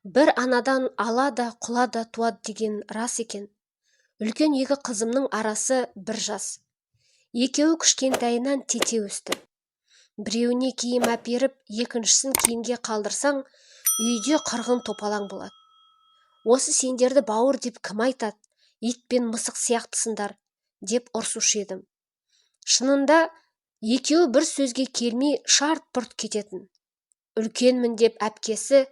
Бір анадан ала да, құла да туады деген рас екен. Үлкен екі қызымның арасы бір жас. Екеуі кішкентайынан тете өсті. Біреуіне киім әперіп, екіншісін кейінге қалдырсаң, үйде қырғын топалаң болады. Осы сендерді бауыр деп кім айтады, ит пен мысық сияқтысыңдар, деп ұрсушы едім. Шынында, екеуі бір сөзге келмей шарт-пұрт кететін. Үлкенмін деп әпкесі,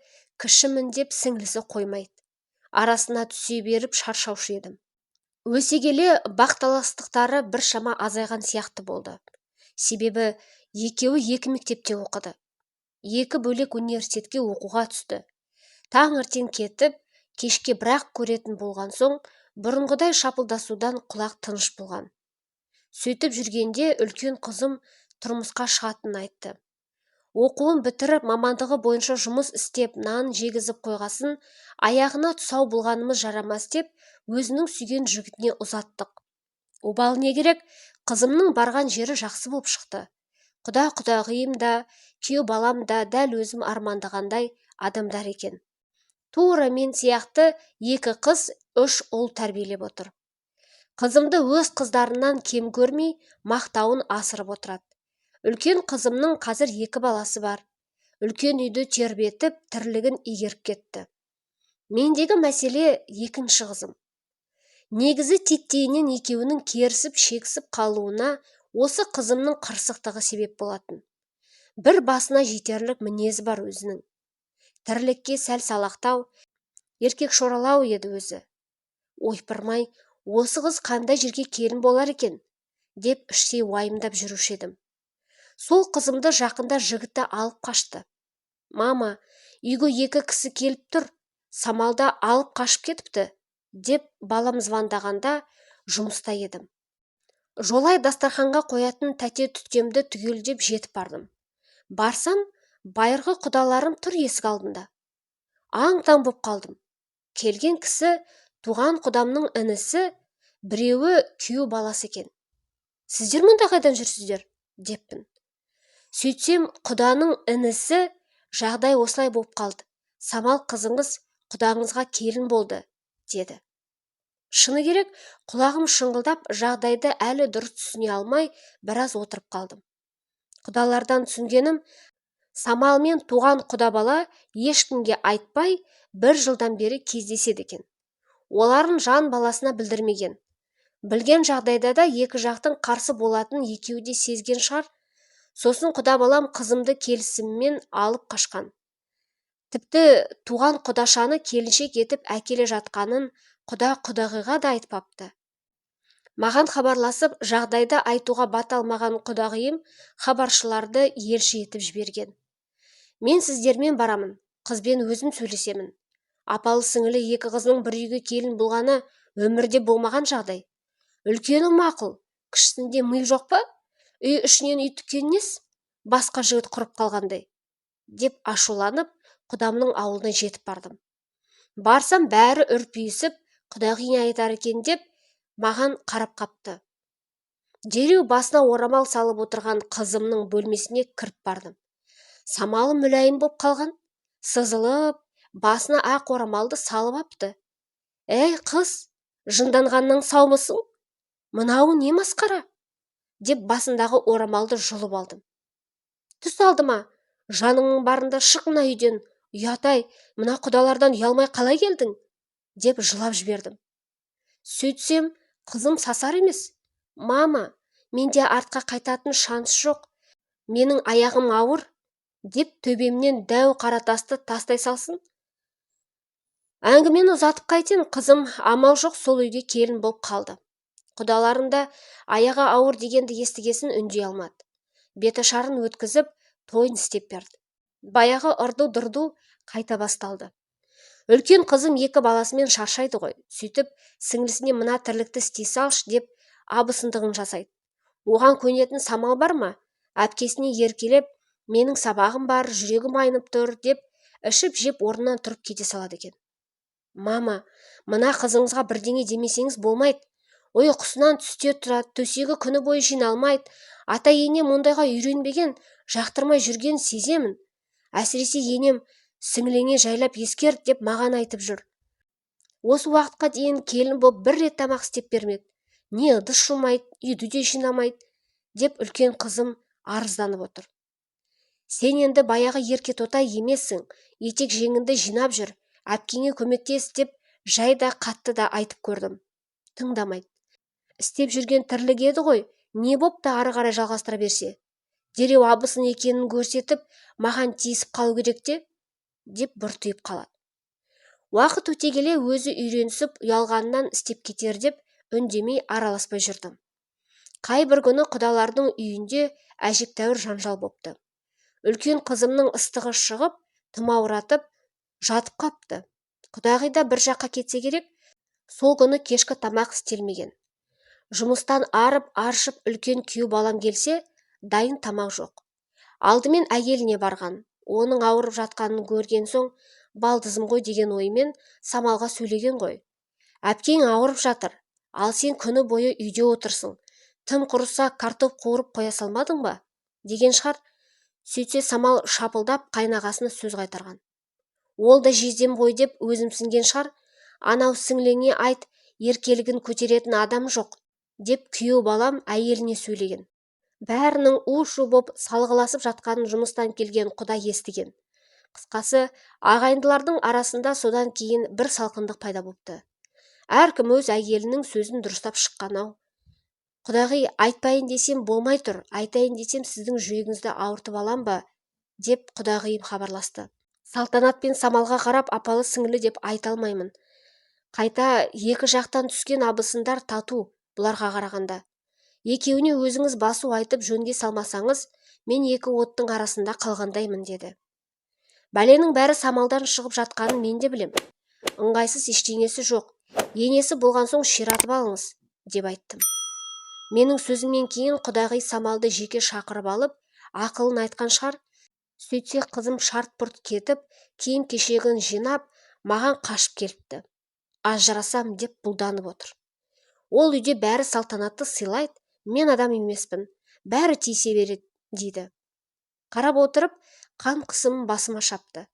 кішімін деп сіңлісі қоймайды. Арасына түсе беріп шаршаушы едім. Өсе келе бақталастықтары біршама азайған сияқты болды. Себебі екеуі екі мектепте оқыды. Екі бөлек университетке оқуға түсті. Таңертең кетіп, кешке бірақ көретін болған соң, бұрынғыдай шапылдасудан құлақ тыныш болған. Сөйтіп жүргенде үлкен қызым тұрмысқа шығатынын айтты. Оқуын бітіріп, мамандығы бойынша жұмыс істеп, нан жегізіп қойғасын, аяғына тұсау болғанымыз жарамас деп, өзінің сүйген жігітіне ұзаттық. Обал не керек, қызымның барған жері жақсы болып шықты. Құда-құдағиым да, күйеу балам да дәл өзім армандағандай адамдар екен. Тура мен сияқты екі қыз, үш ұл тәрбиелеп отыр. Қызымды өз қыздарынан кем көрмей, мақтауын асырып отырады. Үлкен қызымның қазір екі баласы бар. Үлкен үйді тербетіп, тірлігін игеріп кетті. Мендегі мәселе екінші қызым. Негізі титтейінен екеуінің керісіп, шексіп қалуына осы қызымның қырсықтығы себеп болатын. Бір басына жетерлік мінезі бар өзінің. Тірлікке сәл салақтау, еркек шоралау еді өзі. Ойпырмай, осы қыз қандай жерге келін болар екен, деп іштей уайымдап жүруші едім. Сол қызымды жақында жігіті алып қашты. Мама, үйге екі кісі келіп тұр, Самалда алып қашып кетіпті, деп балам звондағанда жұмыста едім. Жолай дастарханға қоятын тәте түтемді түгелдеп жетіп бардым. Барсам, байырғы құдаларым тұр есік алдында. Аң-таң боп қалдым. Келген кісі туған құдамның інісі, біреуі күйеу баласы екен. Сіздер мұнда қайдан жүрсіздер? Деппін. Сөйтсем, құданың інісі жағдай осылай болып қалды. Самал қызыңыз құдаңызға келін болды, деді. Шыны керек, құлағым шыңғылдап, жағдайды әлі дұрыс түсіне алмай, біраз отырып қалдым. Құдалардан түсінгенім, Самал мен туған құда бала ешкімге айтпай, бір жылдан бері кездеседі екен. Оларын жан баласына білдірмеген. Білген жағдайда да екі жақтың қарсы болатынын екеуі де сезген шығар. Сосын құда балам қызымды келісіммен алып қашқан. Тіпті туған құдашаны келіншек етіп әкеле жатқанын құда-құдағиға да айтпапты. Маған хабарласып, жағдайды айтуға бата алмаған құдағиым хабаршыларды елші етіп жіберген. Мен сіздермен барамын, қызбен өзім сөйлесемін. Апалы сіңілі екі қызының бір үйге келін болғаны өмірде болмаған жағдай. Үлкені мақұл, кішісінде ми жоқ па? Үй ішінен үй түккен нес? Басқа жігіт құрып қалғандай, деп ашуланып, құдамның ауылына жетіп бардым. Барсам бәрі үрпиісіп, құдағи не айтар екен деп маған қарап қапты. Дереу басына орамал салып отырған қызымның бөлмесіне кіріп бардым. Самалы мүләйім боп қалған, сызылып, басына ақ орамалды салып апты. Әй, қыз, жынданғаннан саумысың? Мынауың не масқара? Деп басындағы орамалды жұлып алдым. Түс алдыма, жаныңның барында шық мына үйден, ұят-ай, мына құдалардан ұялмай қалай келдің? Деп жылап жібердім. Сөйтсем, қызым сасар емес. Мама, менде артқа қайтатын шанс жоқ. Менің аяғым ауыр, деп төбемнен дәу қара тасты тастай салсын. Әңгімені ұзатып қайтем, қызым амал жоқ сол үйге келін болып қалды. Құдаларым да аяғы ауыр дегенді естігесін үндей алмады. Беташарын өткізіп, тойын істеп берді. Баяғы ырду-дырду қайта басталды. Үлкен қызым екі баласымен шаршайды ғой. Сөйтіп, сіңлісіне мына тірлікті істей салшы деп абысындығын жасайды. Оған көнетін Самал бар ма? Әпкесіне еркелеп, менің сабағым бар, жүрегім айнып тұр деп, ішіп-жеп орнынан тұрып кете салады екен. Мама, мына қызыңызға бірдеңе демесеңіз болмайды. Ұйқысынан түсте тұрады, төсегі күні бойы жиналмайды. Ата-енем ондайға үйренбеген, жақтырмай жүрген сеземін. Әсіресе енем Сіңліңе жайлап ескерт деп маған айтып жүр. Осы уақытқа дейін келін боп бір рет тамақ істеп бермеді. Не ыдыс жумайды, үйді де жинамайды, деп үлкен қызым арызданып отыр. Сен енді баяғы ерке тотай емессің, етек жеңіңді жинап жүр, әпкеңе көмектес деп жай да қатты да айтып көрдім. Тыңдамайды. Істеп жүрген тірлік еді ғой, не бопты ары қарай жалғастыра берсе. Дереу абысын екенін көрсетіп, маған тиісіп қалу керек те, деп бұртиып қалады. Уақыт өте келе өзі үйренісіп, ұялғаннан істеп кетер деп үндемей араласпай жүрдім. Қай бір күні құдалардың үйінде әжептәуір жанжал бопты. Үлкен қызымның ыстығы шығып, тұмауратып, жатып қапты. Құдағи да бір жаққа кетсе керек, сол күні кешкі тамақ істелмеген. Жұмыстан арып, аршып үлкен күйеу балам келсе, дайын тамақ жоқ. Алдымен әйеліне барған, оның ауырып жатқанын көрген соң, балдызым ғой деген оймен Самалға сөйлеген ғой. Әпкең ауырып жатыр, ал сен күні бойы үйде отырсың. Тым құрыса картоп қуырып қоя салмадың ба? Деген шығар. Сөйтсе Самал шапылдап қайнағасына сөз қайтарған. Ол да жездем ғой деп өзімсінген шығар. Анау сіңліңе айт, еркелігін көтеретін адам жоқ, деп күйеу балам әйеліне сөйлеген. Бәрінің у-шу боп салғыласып жатқанын жұмыстан келген құда естіген. Қысқасы, ағайындылардың арасында содан кейін бір салқындық пайда бопты. Әркім өз әйелінің сөзін дұрыстап шыққан-ау. Құдағи, айтпайын десем болмай тұр, айтайын десем сіздің жүрегіңізді ауыртып алам ба, деп құдағиым хабарласты. Салтанат пен Самалға қарап апалы сіңлі деп айта алмаймын. Қайта екі жақтан түскен абысындар тату бұларға қарағанда. Екеуіне өзіңіз басу айтып жөнге салмасаңыз, мен екі оттың арасында қалғандаймын, деді. Бәленің бәрі Самалдан шығып жатқанын мен де білем. Ыңғайсыз ештеңесі жоқ. Енесі болған соң ширатып алыңыз, деп айттым. Менің сөзімнен кейін құдағи Самалды жеке шақырып алып, ақылын айтқан шығар. Сөйтсе қызым шарт-пұрт кетіп, киім-кешегін жинап, маған қашып келіпті. Ажырасам деп бұлданып отыр. Ол үйде бәрі Салтанатты сыйлайды, мен адам емеспін, бәрі тиісе береді, дейді. Қарап отырып, қан қысымын басыма шапты.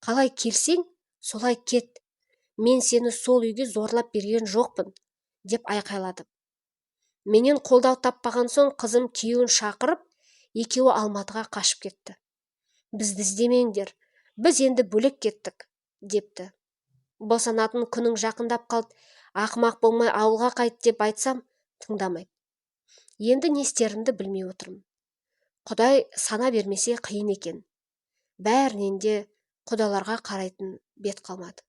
Қалай келсең, солай кет. Мен сені сол үйге зорлап берген жоқпын, деп айқайладым. Менен қолдау таппаған соң қызым күйеуін шақырып, екеуі Алматыға қашып кетті. Бізді іздемеңдер, біз енді бөлек кеттік, депті. Босанатын күнің жақындап қалды, ақымақ болмай ауылға қайт деп айтсам, тыңдамайды. Енді не істерімді білмей отырмын. Құдай сана бермесе қиын екен. Бәрінен де құдаларға қарайтын бет қалмады.